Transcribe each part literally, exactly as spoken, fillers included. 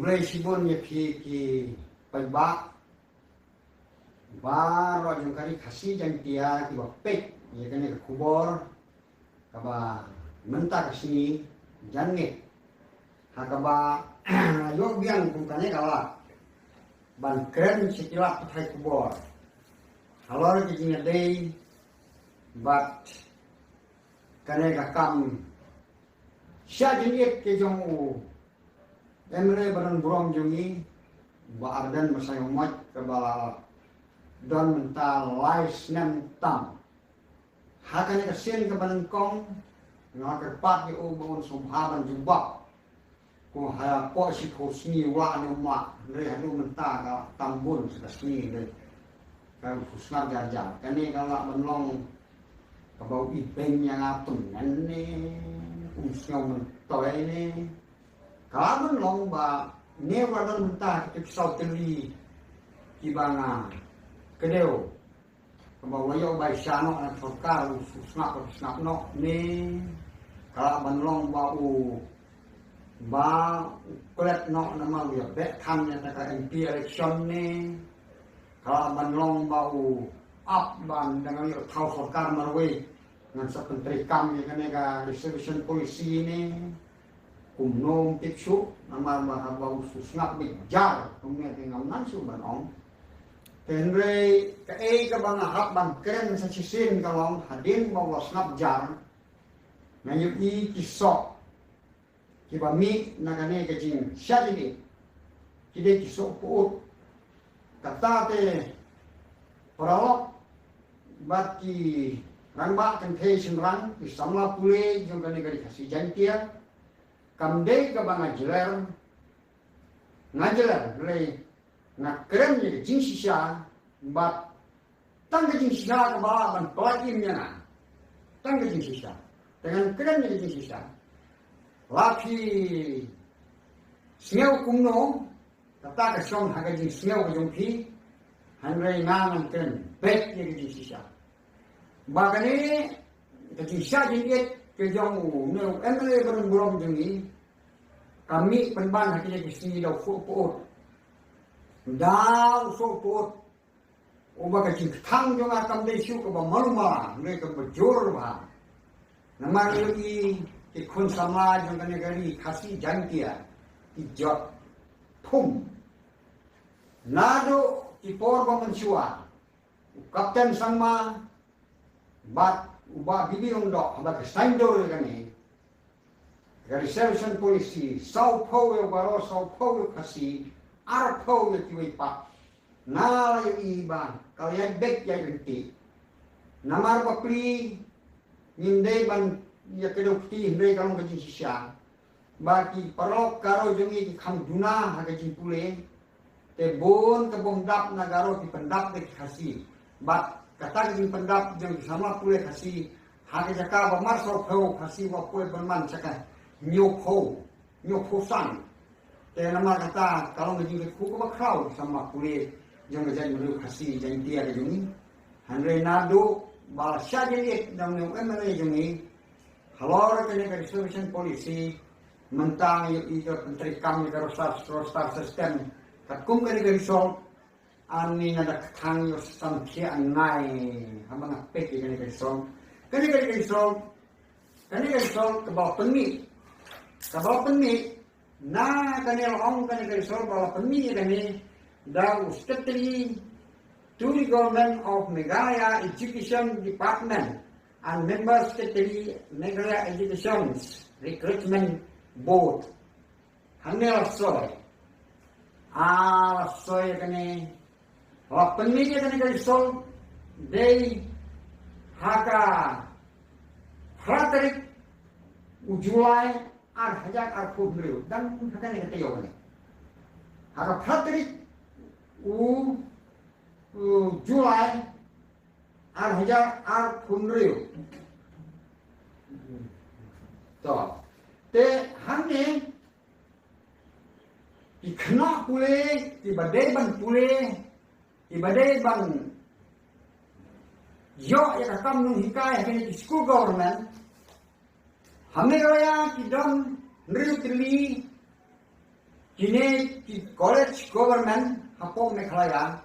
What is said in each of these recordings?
Khublei shibun ïa phi ki paidbah baroh jong ka ri Khasi Jaiñtia kiba peit ïa kane ka khubor kaba mynta ka sngi janmiet ha kaba ïoh biang kum kane ka lad ban kren sha ki lad pathai khubor halor ki jingïadei bad kane ka kam shah jingit ka jong u MLA ba don burom jong ngi, Bah Ardent Basaiawmoit, kaba la don mynta lai snem tam. Ha kane ka sien kaba nyngkong nga kyrpad ïa u ba un sngewbha ban jubab. Ko ha ko shi ko sngi wa ne ma re ha du mynta ka tam bun sa ka sngi re. Ka u snap jar jar. Kane ka la ban long kaba u i peng ïa nga pyngen ne um sngew myntoi ne. Ka la ban long ba ne wa don mynta ki saw tylli kiba nga kdew. Kaba wa ïoh bai sha noh na sorkar u sngap u sngap noh ne. Ka la ban long ba u ba u klet noh namar u ïa beh than ïa ta ka MP election ne. Ka la ban long ba u ap ban dang ïoh thaw sorkar marwei ngan sa pyntreikam ïa kane ka reservation policy ne. Kumno um tip shuh namar ba haba u sngap beit jar kumne te ngam nang shuh ban ong. Te hynrei kaei kaba nga hap ban kren sa shisien ka long hadien ba u la sngap jar nga ïohi ki soh kiba mih na kane ka jingshah jingit ki dei ki soh pud. Kata te paralok bad ki rangbah kynthei shynrang ki samla pule jong kane ka ri Khasi Jaiñtia. Kam dei kaba nga jler, nga jler hynrei nga kren ïa ka jingshisha bad tang ka jingshisha kaba lah ban pynlait im ïa nga. Tang ka jingshisha. Te ngan kren ïa ka jingshisha. La phi sngew kumno, kata ka shong ha ka jingsngew ka jong phi. Hynrei nga ngan kren beit ïa ka jingshisha. Ba kane ka jingshah jingit ka jong u ne u MLA ba don burom jong ngi ka mih pynban ha kine ki sngi da u soh pud. Da u soh pud. Uba ka jingkthang jong nga kam dei shuh kaba malu mala, hynrei kaba jur bha. Namar ïohi ki khun samla jong kane ka ri Khasi Jaiñtia ki jot thum. Naduh ki por ba mynshuwa u Kapten Sangma bad u Bah B B Lyngdoh haba ki saiñdur ïa kane ka reservation policy, sawphew ïa u Garo, sawphew ïa u Khasi, arphew ïa kiwei pat. Nga la ïohi ba ka la ïaid beit ïaid ryntih. Namar ba pli ngim dei ban ïa kdew kti hynrei ka long ka jingshisha. Ba ki paralok Garo jong ngi ki kham duna ha ka jingpule. Te bun ka bym dap na Garo ki pyndap da ki Khasi. Bad kata ka jingpyndap jong ki samla pule Khasi ha ka jaka ba mar sawphew Khasi wa poi bynman sha ka hynñiewphew, hynñiewphew san. Te namar kata ka long ka jingkyrkhu kaba khraw ki samla pule jong ka jaitbynriew Khasi Jaiñtia ka jong ngi. Hynrei naduh ba la shah jingit da une u MLA jong ngi halor kane ka reservation policy, mynta ngi ïohi ka pyntreikam ïa ka roster, roster system. Katkum kane ka result, ani nga da kthang ïa u samthiah ngai haba nga peit ïa kane ka result. Kane ka result, kane ka result kaba pynmih, kaba pynmih na kane la ong kane ka result ba la pynmih ïa kane da u Secretary to the Government of Meghalaya Education Department and Member Secretary Meghalaya Education Recruitment Board. Hangne la soi. A la soi ïa kane. La pynmih ïa kane ka result dei ha ka phra tarik u July ar hajar arphew hynriew. Dang ha kane ka taïew kane. Ha ka phra tarik u, u July ar hajar arphew hynriew. To. Te hangne ki khynnah pule, kiba dei ban pule, kiba dei ban ïoh ïa ka kam nonghikai ha kine ki skul government. Ha Meghalaya ki don hynriew tylli Kine ki college government hapoh Meghalaya.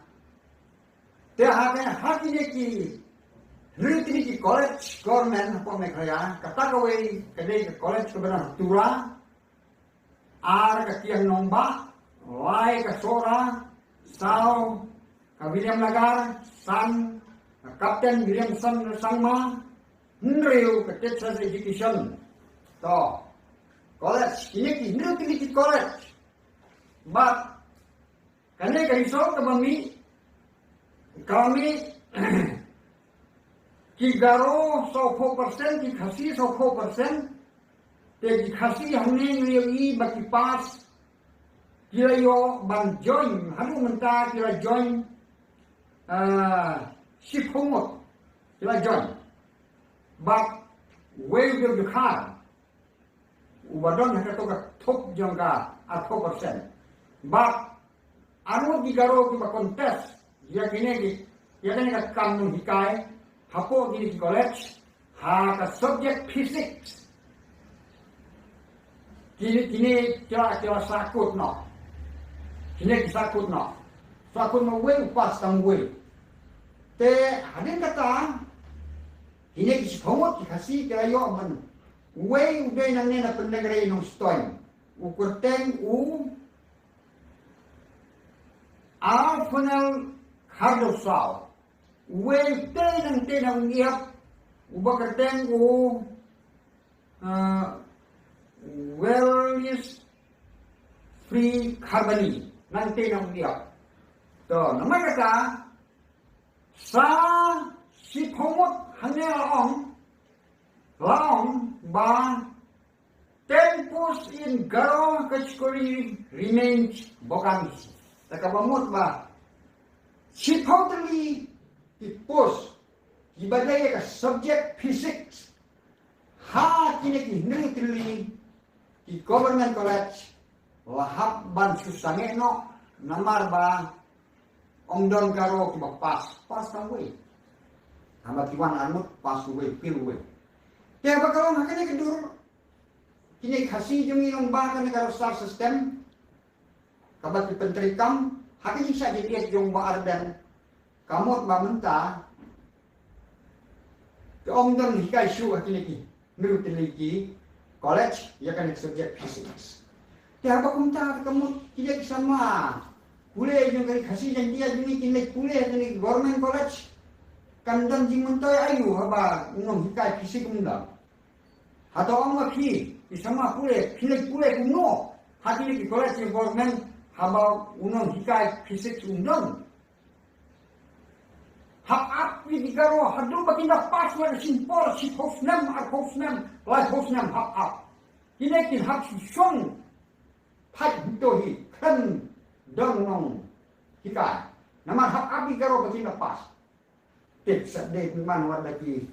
Te ha kane, ha kine ki hynriew tylli ki college government hapoh Meghalaya, kata kawei ka dei ka college ka Bdang Tura, ar ka Kiang Nangbah, lai ka Sohra, saw ka William Nagar, san ka Captain Williamson Sangma, hynriew ka Teachers Education. To, college, kine ki hynriew tylli ki college. Bad kane ka result kaba mih, ka mih, ki Garo sawphew percent, ki Khasi sawphew percent. Te ki Khasi hangne ngi ïohi ba ki pass, ki la ïoh ban join, haduh mynta ki la join, ah, shiphew ngut ki la join. Bad wei u dkhar uba don ha kato ka thup jong ka arphew percent. Bad arngut ki Garo kiba contest ïa kine ki, ïa kane ka kam nonghikai hapoh kine ki college ha ka subject physics. Kine, kine ki la, ki la sahkut noh. Kine ki sahkut noh. Sahkut noh wei, u pass tang wei. Te hadien kata, kine ki shiphew ngut ki Khasi ki la ïoh ban wei u dei nangne na Pyndengrei Nongstoiñ. U kyrteng u Alfonel Khardosaw. Uwei te nangte na Umïap, uba kyrteng u, uh, Wellis Free Kharbani, nangte na Umïap. To, namar kata, sa shiphew ngut hangne la ong, la ong ba ten post in Garo category remains vacant. Te kaba mut ba shiphew tylli ki post kiba dei ïa ka subject physics ha kine ki hynriew tylli ki government college la hap ban shu sangeh noh, namar ba ym don Garo kiba pass, pass tang wei. Haba ki wan arngut, pass wei, fail wei. Te haba ka long ha kane ka dur, kine Khasi jong ngi long ba kane ka roster system kaba ki pyntreikam ha ka jingshah jingit jong Bah Ardent. Ka mut ba mynta ka ym don hikai shuh ha kine ki hynriew tylli ki college ïa kane ka subject physics. Te haba kumta ka mut kine ki samla pule jong ka Khasi Jaiñtia jong ngi kin leit pule ha kine ki government college. Kan don jingmyntoi aïu haba u nonghikai physics um don? Hato ong ma phi, ki samla pule, phi leit pule kumno ha kine ki college jong government haba u nonghikai physics um don? Hap ap ïa ki Garo haduh ba kin da pass na ka shim por, shiphew snem, arphew snem, laiphew snem, hap ap. Kine kin hap shu shong phai buto hi, khlem don nonghikai. Namar hap ap ïa ki Garo ba kin da pass. Tip sa dei pynban wat da ki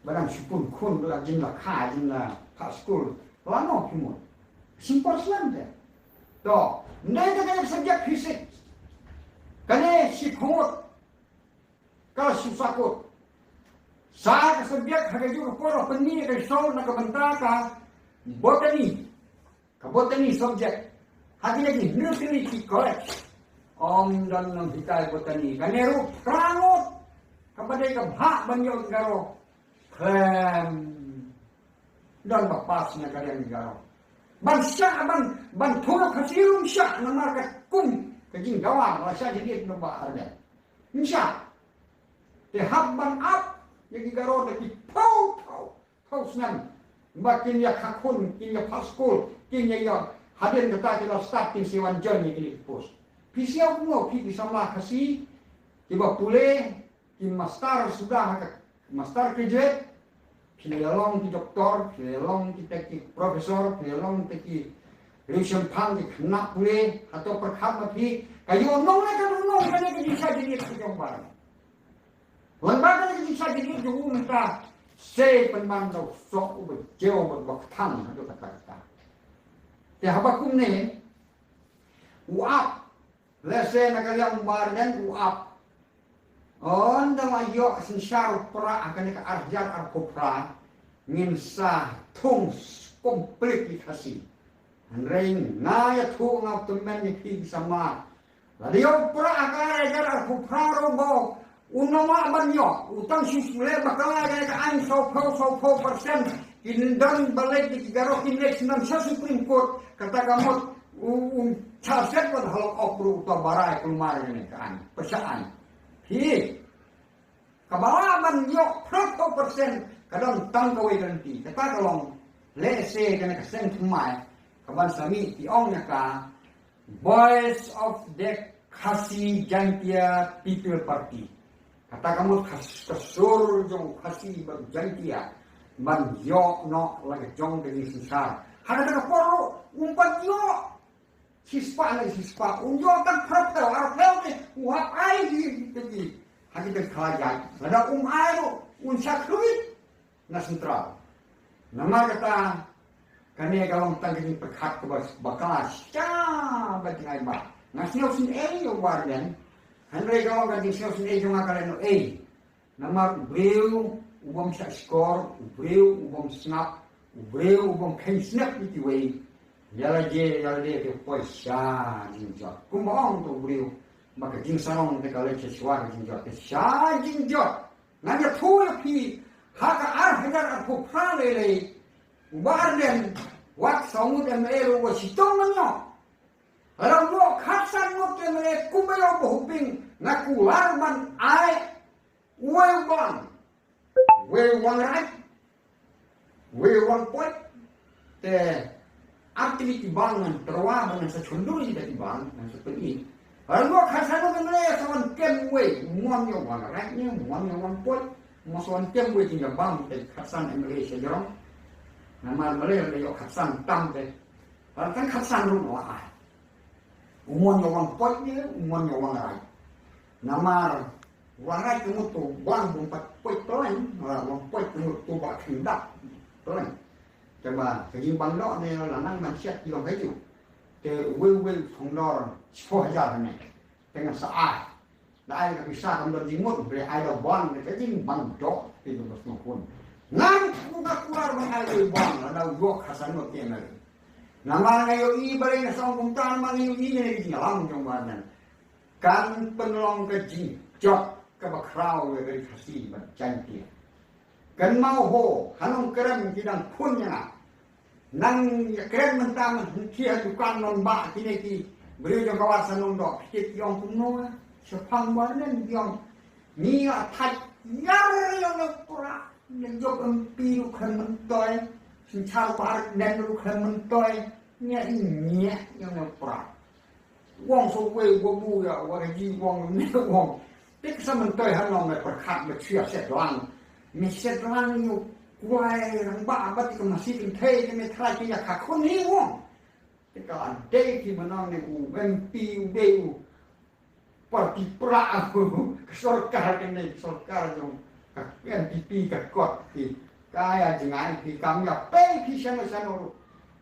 ba dang shu pun khun, ba la jin la kha, jin la kha skul. Lano ki mut. Shim por slem te. To, ndei te ka subject physics. Kane shiphew ngut ka shu sahkut. Sa ka subject ha kajuh ka por la pynmih ka result na ka bynta ka botany. Ka botany subject ha kine ki hynriew tylli ki college ym don nonghikai botany. Kane ruh phra ngut kaba dei ka bhah ban ïoh ki Garo, khlem don ba pass na ka liang ki Garo. Ban shah, ban, ban thoh Khasi ruh ym shah, namar ka kum ka jingdawa la shah jingit na Bah Ardent. Ym shah. Te hap ban ap ïa ki Garo da ki phew phew phew snem ba kin ïa kha khun, kin ïa pass skul, kin ïa ïoh. Hadien kata ki la start kin sa wan join ïa kine ki post. Phi sngew kumno phi ki samla Khasi kiba pule, ki master suda ha ka master graduate, phi la long ki doktor, phi la long kita ki professor, phi la long kita ki riewshemphang, ki khynnah pule. Hato pyrkhat ma phi ka ïoh nong ne ka nong nong kane ka jingshah jingit ka jong Bah Ardent? Lada kane ka jingshah jingit jong u mynta, sa pynban da u soh uba jew bad uba kthang haduh katta katta. Te haba kumne u ap, lehse na ka liang Bah Ardent u ap. Ynda la ïoh synshar u prah ha kane ka ar hajar arphew phra, ngin sa thung complete ïa ki Khasi. Hynrei nga ïathuh nga tymmen ïa phi ki samla. Lada ïoh pra ka ar hajar arphew phra ruh ba u namar ban ïoh u tang shu leh bakla ïa ka aiñ sawphew sawphew percent. Kin don ba leit ki Garo kin leit sngewthuh sha Supreme Court, kata ka mut u u charset ban halok op ruh uta barai kulmar ïa kane ka aiñ. Pyrshah aiñ. Phi Kaba lah ban ïoh phraphew percent ka don tang kawei ka lynti. Kata ka long lehse kane ka seng thymmai kaban sa mih ki ong ïa ka Voice of the Khasi Jaintia People Party. Kata ka mut ka sur jong u Khasi bad Jaintia ban ïoh noh la ka jong ka jingsynshar. Ha kata ka por ruh um pat ïoh shispah ne shispah, un ïoh tang phraphew arphew te u hap ai hi te ki ha kita ki khlajat. Lada um ai ruh un shah khlawit na central. Namar kata kane ka long tang ka jingpyrkhat kaba bakla sha ba jingai ba. Nga sngewsynei ïa u Bah Ardent. Hynrei ka long ka jingsngewsynei jong nga ka lehnohei. Namar u briew u bym shah shkor, u briew u bym sngap, u briew u bym kheiñ snep ïa kiwei. Ïa lade ïa lade te poi sha jingjot. Kumba ong to u briew ba ka jingsarong te ka leit sha shuwa ka jingjot te sha jingjot. Ngan ïathuh ïa phi ha ka ar hajar arphew phra lei lei u Bah Ardent wat saw ngut MLA ruh ba shitom ban ïoh. Lada u ïoh khatsan ngut MLA kumba ïoh Bah Hoping nga kular ban ai uwei u bang, uwei u wangraj, uwei u wangpoit. Te ar tylli ki bang ngan tyrwa ba ngan sa chunduri da ki bang ngan sa pyni. Lada u ïoh khatsan ngut MLA sa wan kem uwei, u mon ïoh wangraj ne u mon ïoh wangpoit. U mon sa wan kem uwei, jingïabam te khatsan MLA sha jrong. Namar MLA lada ïoh khatsan tam te Lada tang khatsan ruh la ai. U mon ïa wang poit ne u mon ïa wang rai. Namar wang rai ka mut u bang bym pat poit plain, la wang poit ka mut u ba khyndat plain. Te ba ka jingbang noh ne la nang man siat ki long kayu. Te uwei uwei u sngewdor shiphew hajar ne. Te ngan sa ai. Da ai ka pisa kam don jingmut, hynrei ai da bang, da ka jingbang doh, te ka bas nongkun. Ngan ku ka kular ban ai da bang, la da u yok hasan mut te na. Namar nga ïohi ba dei nga song kumta, namar nga ïohi ne ka jingïalam jong ba nan. Kan pynlong ka jingjot kaba khraw ïa ka ri Khasi bad Jaintia. Kan mau ho, ha Nongkrem ki dang khun ïa nga. Nang ïa kren mynta ngan hynrei ha dukan non ba kine ki briew jong ka Wad San Nongdoh, ki tip ki ong kumno, shaphang ba nen ki ong. Ngi ïa thait ïar ïa u Prah, ngi jop M P ruh khlem myntoi, synshar ba nen ruh khlem myntoi, ngi ïa ngi ïa u Prah. Wong so wei wa bu ïa wa ji wong ne wong. Te ka sa myntoi ha nong me pyrkhat me chia set lang. Me set lang ïa u kwai rangbah ba te ka masi kynthei te me trai ki ïa ka khun hi wong. Te ka dei ki mynong ne u M P u dei u parti Prah u ka sorkar kane sorkar jong ka N P P ka kot ki. Ka ïa jngai ki kam ïa pei ki shano shano ruh.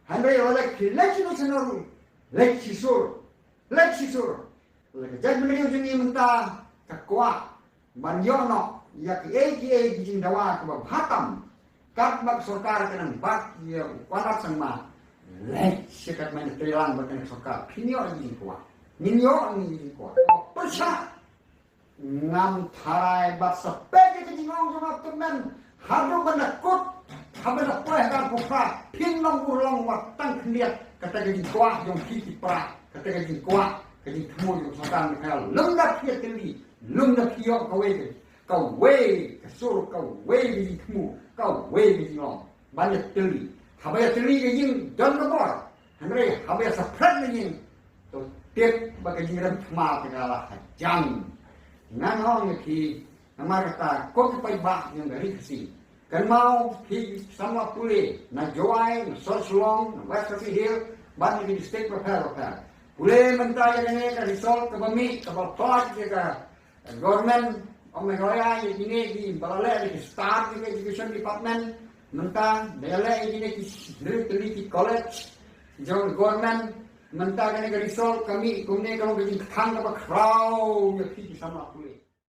Hynrei ïa lek ki lek shano shano ruh. Leit shisur, leit shisur. La ka jaitbynriew jong ngi mynta ka kwah ban ïoh noh ïa kiei kiei ki jingdawa kiba bha tam. Katba ka sorkar ka nang bat ïa u Conrad Sangma. Leit sha katba ngi treilang bad kane ka sorkar. Phin ïoh ïa ki jingkwah. Ngin ïoh ïa ki jingkwah. Kaba pyrshah Ngam tharai bad sa peit ïa ka jingong jong nga tymmen. Haduh ban da kut, haba da poi ha ka bukhra, phin long urlong wat tang khyndiat, kata ka jingkwah jong phi ki para, kata ka jingkwah, ka jingthmu jong Soitan Mikhael. Lymda phi ïatylli, lymda phi ïoh kawei ka, kawei ka sur, kawei ka jingthmu, kawei ka jinglong. Ban ïatylli. Haba ïatylli ka ïing don ka bor. Hynrei haba ïa sa phret na ïing, to tip ba ka jingrem thma te ka la hajan. Ngan ong ïa phi, namar kata ko ki paidbah jong ka ri Khasi. Kynmaw phi samla pule na Jowai, na Sor Shillong, na West Khasi Hills, bad na ki district bapher bapher. Pule mynta ïa kane ka result kaba mih, kaba palat ïa ka Government of Meghalaya ïa kine kiba la leh da ki start ïa ka Education Department mynta, da ïa leh ïa kine ki, ki college jong government mynta, kane ka result ka mih kumne ka long ka jingkthang kaba khraw ïa phi ki samla pule.